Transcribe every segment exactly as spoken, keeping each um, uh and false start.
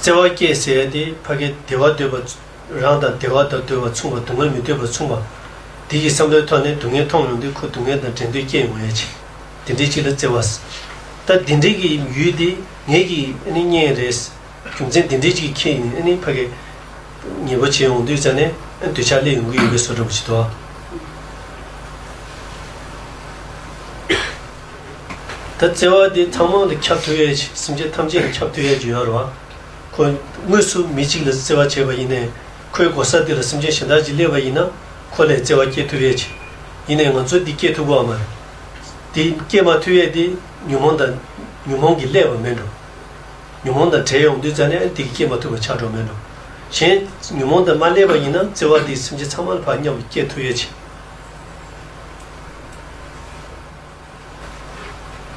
བརྩེ་བ་སྐྱེས་ཟེར་ཡ་དེ་ཕ་གི་བདེ་བ་འདོད་པ། རང་དང་བདེ་བ་དང་འདོད་པ་མཚུངས་པ། སྡུག་བསྔལ་མི་འདོད་པ་མཚུངས་པ། དེ་གི་བསམ་བློའི་ཐོག་ནས་སྡུག་བསྔལ་མཐོང་ཡོང་དུས་ཁོ་སྡུག་བསྔལ་དང་འབྲལ་འདོད་སྐྱེས་ཡོང་ཡ་ཅིག་དེ་འདྲའི་ཅིག་ལ་བརྩེ་བ་ཟེར། ད་དེ་འདྲའི་གི་ཡུལ་དེ་ངེད་ཀྱིས་ཨ་ནི་རྙེད་རེད། རྒྱུ་མཚན་དེ་འདྲའི་ཅིག་ཁྱེད་ནི་ཨ་ནི་ཕ་གི་ཉེ་པོ་བྱས་ཡོང་དུས་ཙ་ནས་ཨ་འདོད་ཆགས་སླེབས་ཡོང་གི་ཡོད་པའི་བཟོ་འདྲ་པོ་ཅིག་འདུག་ད་བརྩེ་བ་དེ་ཚང་མ་ལ་ཁྱབ་ཐུབ་ཡས་ཅིག་སེམས་ཅན་ཐམས་ཅད་ལ་ཁྱབ་ཐུབ་ཡས་ཅིག་ཡོད་རེད་བ། ཁོ་དངོས་སུ་མི་གཅིག་ལ་བརྩེ་བ་བྱས་པ་ཡིན་ནའི་ཁོའི་གོ་ས་དེ་ལ་སེམས་ཅན་གཞན་དག་ཅིག་སླེབས་པ་ཡིན་ན་ཁོ་ལ་བརྩེ་བ་སྐྱེ་ཐུབ་ཡས་ཅིག་ཡིན་ནའི་ང་ཚོ་འདི་སྐྱེ་ཐུབ་ཀྱི་ཡོད་མ་རེད། འདི་སྐྱེ་མ་ཐུབ་ཡས་དེ་ཉོན་མོངས་དང་ཉོན་མོངས་ཀྱིས་བསླད་པ་མེད་འགྲོ། ཉོན་མོངས་དང་བྲལ་ཡོང་དུས་ཙ་ནས་འདི་གི་སྐྱེ་མ་ཐུབ་པ་ཆགས་འགྲོ་མེད་འགྲོ། གཞན་ཉོན་མོངས་དང་མ་བསླད་པ་ཡིན་ན་བརྩེ་བ་འདི་སེམས་ཅན་ཚང་མ་ལ་ཕར་མཉམ་དུ་སྐྱེ་ཐུབ་ཡས་ཅིག་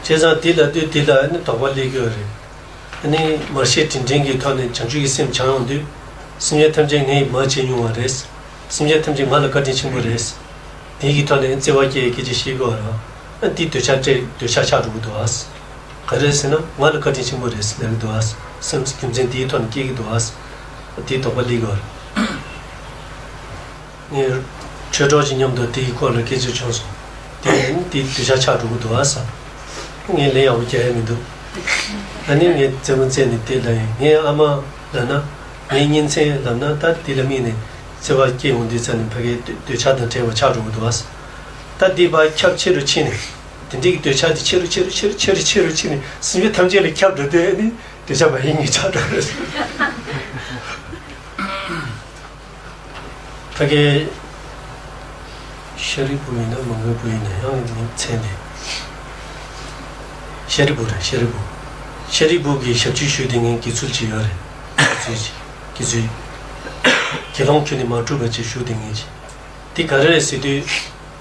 བྱས་ཙང་དེ་ལ་ལྟོས་དེ་ལ་ནི་དོགས་པ་སླེབས་ཀྱི་ཡོད་རེད། ཨ་ནི་མར་ཤེས་དྲིན་དྲན་གྱི་ཐོག་ནས་བྱང་ཆུབ་ཀྱི་སེམས་སྦྱང་ཡོང་དུས། སེམས་ཅན་ཐམས་ཅད་ངས་མར་བྱས་མྱོང་བ་རེད། སེམས་ཅན་ཐམས་ཅད་ང་ལ་བཀའ་དྲིན་ཆེན་པོ་རེད། དེ་གི་ཐོག་ནས་བརྩེ་བ་སྐྱེ་སྐད་ཆ་བཤད་དགོས་པ་རེད། ཨ་འདི་འདོད་ཆགས་སྤྲད་འདོད་ཆགས་ཆགས་འགྲོ་གི་འདུག་ཨ། ག་རེ་ཟེར་ན་ང་ལ་བཀའ་དྲིན་ཆེན་པོ་རེད་ཟེར་ལབ་ཀྱི་འདུག་ཨ། སེམས་རྒྱུ་མཚན་དེའི་ཐོག་ནས་སྐྱེ་གི་འདུག་ཨ། དེའི་དོགས་པ་སླེབས་ཀྱི་ཡོད་རེད། ངས་ཆོས་གྲོགས་ཀྱི་མཉམ་དུ་དེའི་སྐོར་ལ་སྐད་ཆ་བྱུང་སོང་། དེ་ནི་དེའི་འདོད་ཆགས་ཆགས་འགྲོ་གི་འདུག་ཨ་ཟེར། ངས་ལན་ཡག་པོ་རྒྱག་ཡ་མི་འདུག་ཨ་ནི་ངས་རྩེད་མོ་རྩེས་ནས་དེ་ལབ་ཡིན། ངའི་ཨ་མ་ལབ་ན། ངའི་གཉེན་ཚན་ལབ་ན་ད་དེ་ལ་དམིགས་ནས་བརྩེ་བ་སྐྱེ་ཡོང་དུས་ཙ་ནས་ཕ་གིའི་འདོད་འདོད་ཆགས་དང་བྲལ་བ་ཆགས་འགྲོ་གི་འདུག་ཨ་ཟེར། ད་དེ་ཕར་ཁྱབ་ཆེ་རུ་ཕྱིན་ནས། དེ་འདྲའི་གི་འདོད་ཆགས་དེ་ཆེ་རུ་ཆེ་རུ་ཆེ་རུ་ཆེ་རུ་ཆེ་རུ་ཕྱིན་ནས་སེམས་ཅན་ཐམས་ཅད་ལ་ཁྱབ་འགྲོ་དུས་ཨ་ནི་འདོད་ཆགས་མ་ཡིན་ངེས་ཆགས་འགྲོ་རེད། ཕ་གི་ཤཱ་རིའི་བུ་ཡིན་ན་མོའུ་འགལ་བུ་ཡིན་ན་ཡང་ཡིན་མཚན་དེ། ཤཱ་རིའི་བུ་རེད་ཤཱ་རིའི་བུ། ཤཱ་རིའི་བུ་གི་ཞབས་ཕྱི་ཞུས་དེ་ངའི་དགེ་ཚུལ་ཅིག་ཡོད་རེད། དགེ་ཚུལ་ཅིག་དགེ་ཚུལ། དགེ་སློང་ཁྱོད་ནི་མ་གྲུབ་པ་ཅིག་ཞུ་དེ་ངས་ཅིག་དེ་ག་རེ་རེད་ཟེར་དུས།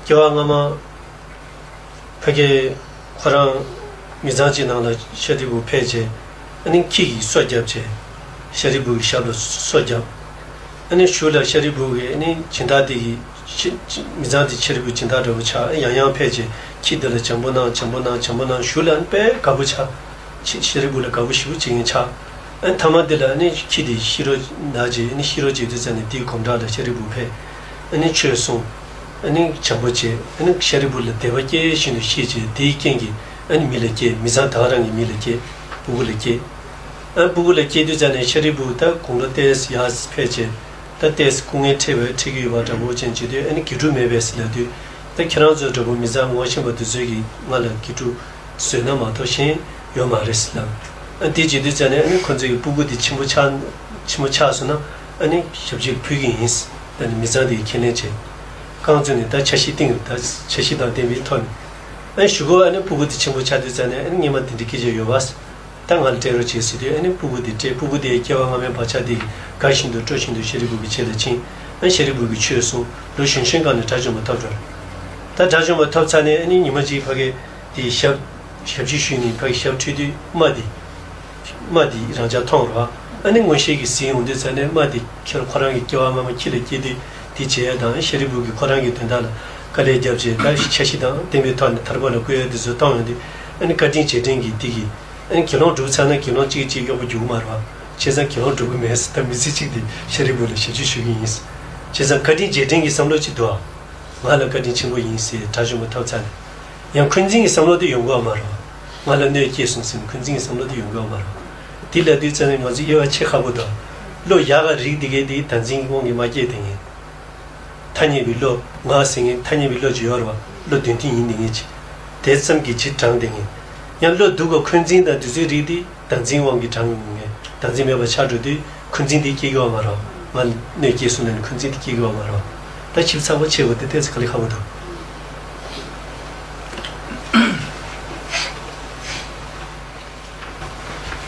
སྐྱེ་བ་སྔ་མ། ཕ་གི་ཁོ་རང་མི་ཚང་གཅིག་ནང་ལ་ཤཱ་རིའི་བུ་ཕེབས་རྗེས། ཨ་ནི་ཁྱི་གིས་སོ་བརྒྱབ་རྗེས། ཤཱ་རིའི་བུ་གི་ཞབས་ལ་སོ་བརྒྱབ། ཨ་ནི་གཞུག་ལ་ཤཱ་རིའི་བུ་གིས་ཨ་ནི་སྦྱིན་བདག་དེ་གི་ཤི་མི་ཚང་དེ་ཤཱ་རིའི་བུ་སྦྱིན་བདག་འདྲ་བོ་ཆགས། ཨ་ཡང་ཡང་ཕེབས་རྗེས་ཁྱི་དེ་ལ་བྱམས་པོ་གནང་བྱམས་པོ་གནང་བྱམས་པོ་གནང་། གཞུག་ལ་ཨ་ནི་དཔེ་དགའ་པོ་ཆགས། ཤཱ་ཤཱ་རིའི་བུ་ལ་དགའ་པོ་ཞེ་པོ་བྱེད་མཁན་ཆགས། ཨ་ནི་མཐའ་མ་དེ་ལ་ཨ་ནི་ཁྱི་དེ་ཤི་རོ་ན་རྗེས། ཨ་ནི་ཤི་རོ་བྱེད་དུས་ཙ་ནས་དེའི་སྒོམ་དྲག་ལ་ཤཱ་རིའི་བུ་ཕེབས། ཨ་ནི་ཆོས་གསུངས། ཨ་ནི་བྱམས་པོ་བྱས། ཨ་ནི་ཤཱ་རིའི་བུ་ལ་དད་པ་སྐྱེས་བཞིན་དུ་ཤེས་བྱས། དེའི་རྐྱེན་གྱིས་ཨ་ནི་མི་ལ་སྐྱེས། མི་ཚང་ད་ག་རང་གི་མི་ལ་སྐྱེས། སྤུ་གུ་ལ་སྐྱེས། ཨ་སྤུ་གུ་ལ་སྐྱེས་དུས་ཙ་ནས་ཤཱ་རིའི་བུ་ད་དགུང་ལོ་ཏོག་ཙམ་ཡར་ཕེབས་བྱས། ད་ཏོག་ཙམ་སྐུ་ངལ་འཕྲད་པའི་འཕྲད་ཀྱི་ཡོད་པ་འདྲ་པོ་ཅན་བྱེད་དུས། ཨ་ནི་དགེ་ཕྲུག་མེད་པས་ཟེར་ལབ་དུས། ད་ཁྱེད་རང་ཚོ་འདྲ་པོ་མི་ཚང་ངོ་ཤེས་པ་དེ་ཚོས་ཀྱིས་ང་ལ་དགེ་ཕྲུག་བཟོས་ན་མ་གཏོགས་གཞན་ཡོད་མ་རེད་ཟེར་ལབ། ཨ་དེ་བྱེད་དུས་ཙ་ནས་ཨ་ནི་ཁོ་ཚོ་ཡི་སྤུ་གུ་དེ་ཆེན་པོ་ཆགས་ཆེན་པོ་ཆགས་སོང་ན་ཨ་ནི་ཞབས་ཕྱི་ཕུལ་གྱི་ཡིན་ཟེར། ཨ་ནི་མི་ཚང་དེ་ཡིས་ཁས་ལེན་བྱས། རྐང་བཙུགས་ནས་ད་འཆར་གཞི་བཏིང་། ད་འཆར་གཞི་དང་ལྡན་པའི་ཐོག་ནས་ཨ་ནི་གཞུག་གུ་ཨ་ནི་སྤུ་གུ་དེ་ཆེན་པོ་ཆགས་དུས་ཙ་ནས་ཨ་ནི་སྔོན་མ་དེ་འདྲའི་སྐད་ཆ་ཡོད་པ་ཟེར། ད་ང་ལ་སྤྲད་རོགས་བྱེད་ཟེར་དུས། ཨ་ནི་སྤུ་གུ་དེ་སྤྲད། སྤུ་གུ་དེ་སྐྱེ་བ་སྔ་མའི་བག་ཆགས་དེ་དགའ་བཞིན་དུ་སྤྲོ་བཞིན་དུ་ཤཱ་རིའི་བུ་གི་རྗེས་ལ་ཕྱིན། ཨ་ནི་ཤཱ་རིའི་བུ་གིས་ཆོས་གསུངས། ལོ་གཞོན་གཞོན་སྒང་ནས་དགྲ་བཅོམ་པ་ཐོབ་འགྲོ། ད་དགྲ་བཅོམ་པ་ཐོབ་ཚར་ནས་ཨ་ནི་ཉི་མ་གཅིག་ཕ་གི་དེ་ཞབས་ཞབས་ཕྱི་ཞུས་ནས་ཕ་གི་ཞབས་ཁྲིད་དུས་རྨ་དེ་རྨ་དེ་རང་ཅག་མཐོང་རོགས། ཨ་ནི་མངོན་ཤེས་ཀྱིས་གཟིགས་ཡོང་དུས་ཙ་ནས་རྨ་དེ་ཁྱེད་ཁོ་རང་གི་སྐྱེ་བ་སྔ་མ་ཁྱི་ལ་སྐྱེས་དུས་དེ་བྱས་ཡ་དང་། ཤཱ་རིའི་བུ་གིས་ཁོ་རང་གི་དོན་དག་ལ་དཀའ་ལས་བརྒྱབ་བྱས། ད་འཆར་གཞི་དང་ལྡན་པའི་ཐོག་ནས་ཐར་པ་ལ་བཀོད་ཡ་དེ་ཚོ་མཐོང་ཡོང་དུས། ཨ་ནི་བཀའ་དྲིན་རྗེས་དྲན་གྱི་དེ་གིས། ཨ་ནི་དགེ་སློང་སྒྲུབ་ཚར་ན་དགེ་སློང་གཅིག་གིས་གཅིག་གཡོག་པོ་རྒྱུག་གི་མ་རེད་བ། བྱས་ཙང་དགེ་སློང་སྒྲུབ་གི་མེད་ཟེར། ད་མི་ཚེ་གཅིག་དེ་ཤཱ་རིའི་བུ་ལ་ཞབས་ཕྱི་ཞུ་གི་ཡིན་ཟེར། བྱས་ཙང་བཀའ་དྲིན་རྗེས་དྲན་གྱི་བསམ་བློ་གཅིག་འདུག་ཨ། ང་ལ་བཀའ་དྲིན་ཆེན་པོ་ཡིན་ཟེར། དགྲ་བཅོམ་པ་ཐོབ་ཚར་ནས། ཡང་འཁོན་འཛིན་གྱི་བསམ་བློ་དེ་ཡོང་གི་ཡོད་མ་རེད་བ། ང་ལ་གནོད་སྐྱེལ་སོང་ཟེར་ནས་འཁོན་འཛིན་གྱི་བསམ་བློ་དེ་ཡོང་གི་ཡོད་མ་རེད་བ། དེ་ལབ་དུས་ཙ་ནས་ང་ཚོ་དབྱེ་བ་ཕྱེ་ཁག་པོ་འདུག་ཨ། བློ་ཡག་ག་རིགས་དེ་གས་དེ་བདག་འཛིན་དབང་གིས་མ་སྐྱེས་དེ་ངས། ཐ་སྙད་པའི་བློ། ང་ཟེར་མཁན་ཐ་སྙད་པའི་བློ་ཅིག་ཡོད་རེད་བ། བློ་དོན་མཐུན་ཡིན་དེ་ངེས་ཅིག་དེ་ཙམ་གྱིས་ཅིག་དྲངས་དེ་ངེས། ཡང་བློ་སྡུག་ག་འཁོན་འཛིན་དང་དེ་ཚོའི་རིགས་དེ་བདག་འཛིན་དབང་གིས་དྲངས་ཡོང་གི་ངེས། བདག་འཛིན་མེད་པ་ཆགས་འགྲོ་དུས་འཁོན་འཛིན་དེ་སྐྱེ་གི་ཡོད་མ་རེད་བ། ང་གནོད་སྐྱེལ་སོང་ལབ་ནས་འཁོན་འཛིན་དེ་སྐྱེ་གི་ཡོད་མ་རེད་བ། ད་ཞིབ་ཚགས་པོ་བྱེད་དགོས་དེ་ཏོག་ཙམ་དཀའ་ལས་ཁག་པོ་འདུག་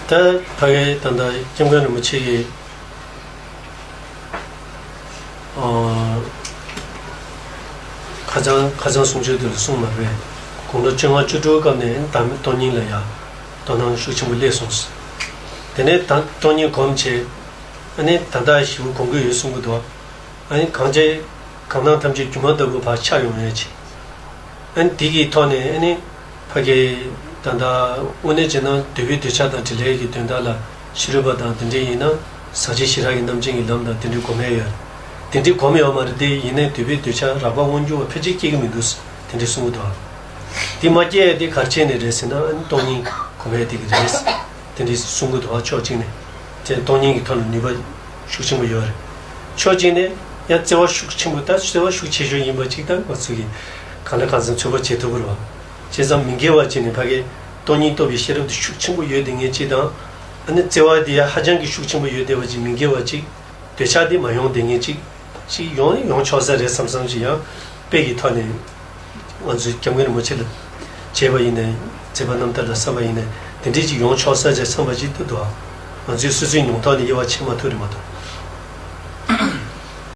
ད་ཕ་གི་ད་ལྟ་སྐྱབས་མགོན་རིན་པོ་ཆེ་གིས། ཨ། ཁ་སང་ཁ་སང་གསུང་ཆོས་དེ་ལ་གསུངས་མ་རེད། དགུང་ལོ་བཅོ་ལྔ་བཅུ་དྲུག་སྐབས་ནས་བདག་མེད་སྟོང་ཉིད་ལ་ཡང་དོ་སྣང་ཤུགས་ཆེན་པོ་སླེབས་སོང་ཟེར། དེ་ནས་ད་སྟོང་ཉིད་སྒོམ་བྱས། ཨ་ནི་ད་ལྟ་ཞེ་པོ་གོམས་ཀྱི་ཡོད་གསུང་གི་འདུག་ཨ་ནི་གང་བྱས་གང་སྣང་ཐམས་ཅད་སྒྱུ་མ་ལྟ་བུ་ཕར་འཆར་ཡོང་ཡས་ཅིག་ཨ་ནི་དེ་གི་ཐོག་ནས་ཨ་ནི་ཕ་གི་ད་ལྟ་དངོས་གནས་བྱས་ན་འདོད་པའི་འདོད་ཆགས་དང་འབྲེལ་ལས་ཀྱི་དོན་དག་ལ་ ཕྱི་རོལ་པ་དང་དེ་འདྲའི་ཡིན་ན་ཟག་བཅས་ཞི་རགས་ཀྱི་རྣམ་ཅན་གྱི་ལམ་དང་དེ་འདྲའི་སྒོམ་ཡས་ཡོད་རེད། དེ་འདྲའི་སྒོམ་ཡོད་མ་རེད་དེ། ཡིན་ནའི་འདོད་པའི་འདོད་ཆགས་རགས་པ་མངོན་གྱུར་བ་ཕལ་ཆེར་སྐྱེ་གི་མི་འདུག་དེ་འདྲའི་གསུང་གི་འདུག་དེ་མ་སྐྱེ་ཡས་དེ་ག་རེ་བྱས་ནས་རེད་ཟེར་ན། ཨ་ནི་སྟོང་ཉིད་སྒོམ་ཡས་དེ་གི་རེད། དེ་འདྲའི་གསུང་གི་འདུག་ཕྱོགས་གཅིག་ནས་དེ་སྟོང་ཉིད་ཀྱི་ཐོག་ལ་ནུས་པ་ཤུགས་ཆེན་པོ་ཡོད་རེད། ཕྱོགས་གཅིག་ནས་ཡང་བརྩེ་བ་ཤུགས་ཆེན་པོ། ད་བརྩེ་བ་ཤུགས་ཆེ་ཤོས་ཡིན་པ་གཅིག་ད་ང་ཚོ་གིས་གང་ལ་གང་འཚམ་ཚོད་དཔག་བྱེད་ཐུབ་ཀྱི་རེད་བ། བྱས་ཙང་མི་དགེ་བ་གཅིག་ནས་ཕ་གི་སྟོང་ཉིད་རྟོགས་པའི་ཤེས་རབ་དེ་ཤུགས་ཆེན་པོ་ཡོད་དེ་ངེས་གཅིག་དང་། ཨ་ནི་བརྩེ་བ་དེ་ཡང་ཧ་ཅང་གི་ཤུགས་ཆེན་པོ་ཡོད་བསྡད་པ་ཅིག་མི་དགེ་བ་ཅིག་འདོད་ཆགས་དེ་མ་ཡོང་བསྡད་མཁན་ཅིག་ཅིག་ཡོང་ཡོང་ཆོག་ས་རེད་བསམ་བསམ་ཅིག་ཡང་དཔེ་གི་ཐོག་ནས་ང་ཚོས་སྐྱབས་མགོན་རིན་པོ་ཆེ་ལ་བྱས་པ་ཡིན་ནའི་མཛད་པ་རྣམ་ཐར་ལ་བསམ་པ་ཡིན་ནའི་དེ་འདྲས་ཅིག་ཡོང་ཆོག་ས་རེད་བསམ་པ་ཅིག་འདུག་ང་ཚོས་སོ་སོའི་མྱོང་ཐོག་ནས་དབྱེ་བ་ཕྱེ་མ་ཐུབ་རེད་མ་གཏོགས།